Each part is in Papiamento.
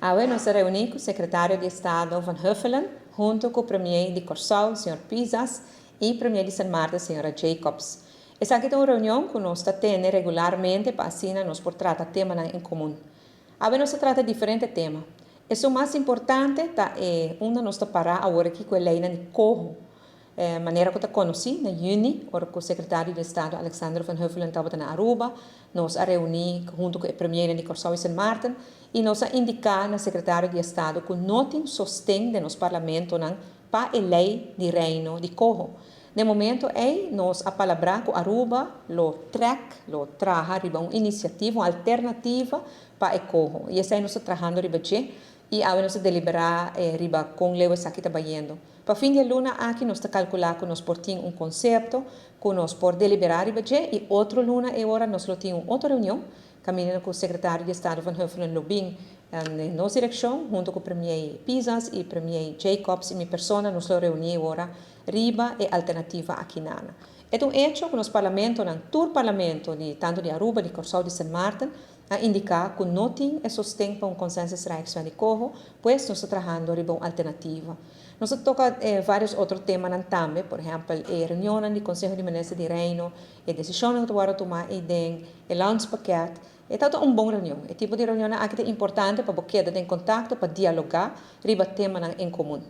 Awe nos a reuní ku Sekretario di Estado Van Huffelen huntu ku Premier di Kòrsou, señor Pisas, i Premier di Sint Maarten, señora Jacobs. Esaki ta un reunion ku nos ta tene regularmente pa asina nos por trata temanan en komun. Awe nos a trata diferente tema. Esun mas importante ta e unda nos ta pará awor aki ku e leinan di koho. Manera ku ta konosí, na yüni, ora ku Sekretario di Estado Alexander van Huffelen tabata na Aruba, nos a reuní huntu ku e premiernan di Kòrsou i Sint Maarten i nos a indiká na Sekretario di Estado ku no tin sosten den nos parlamentonan pa e lei di Reino di Koho. Den momento ei nos a palabrá ku Aruba lo trèk, lo traha riba un inisiativa, un alternativa pa e koho. I esei nos ta trahando riba dje i awe nos ta deliberá riba kon leu esaki ta bayendo. Pa fin di e luna aki nos ta kalkulá ku nos por tin un konsepto ku nos por deliberá riba dje i otro luna e ora nos lo tin un otro reunion kaminda ku Sekretario di Estado Van Huffelen lo bin den nos direkshon huntu ku Premier Pisas i Premier Jacobs i mi persona nos lo reuní e ora riba e alternativa akinana. E ta un echo ku nos parlamentonan, tur parlamento di tantu di Aruba, di Kòrsou, di Sint Maarten, a indiká ku no tin e sosten pa un Consensus Rijkswet di Koho, pues nos ta trahando riba un alternativa. Nos a toka vários otro temanan tambe, por ehèmpel e reunionnan di Konseho di Minister di Reino, e desishonnan ku ta wòrdu tumá eiden, e landspakket. E tabata un bon reunion. E tipo di reunionnan aki ta importante pa bo keda den kontakto pa dialogá riba temanan en komun.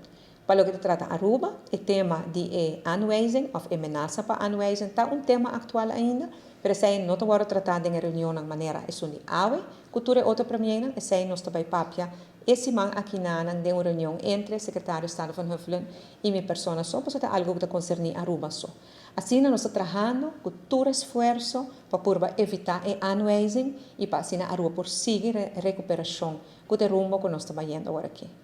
Pa loke ta trata Aruba, e tema di e aanwijzing of e menasa pa aanwijzing ta un tema aktual ainda, pero esei no ta wòrdu tratá den e reunionnan manera esun di awe ku tur e otro premiernan. Esei nos ta bai papia e siman akinanan den un reunion entre Sekretario Estado Van Huffelen i mi persona so, pasobra ta algu ku ta konserní Aruba so. Asina nos ta trahando ku tur esfuerso pa purba evitá e aanwijzing i pa asina Aruba por sigui rekuperashon ku ta e rumbo ku nos ta bayendo aworakí.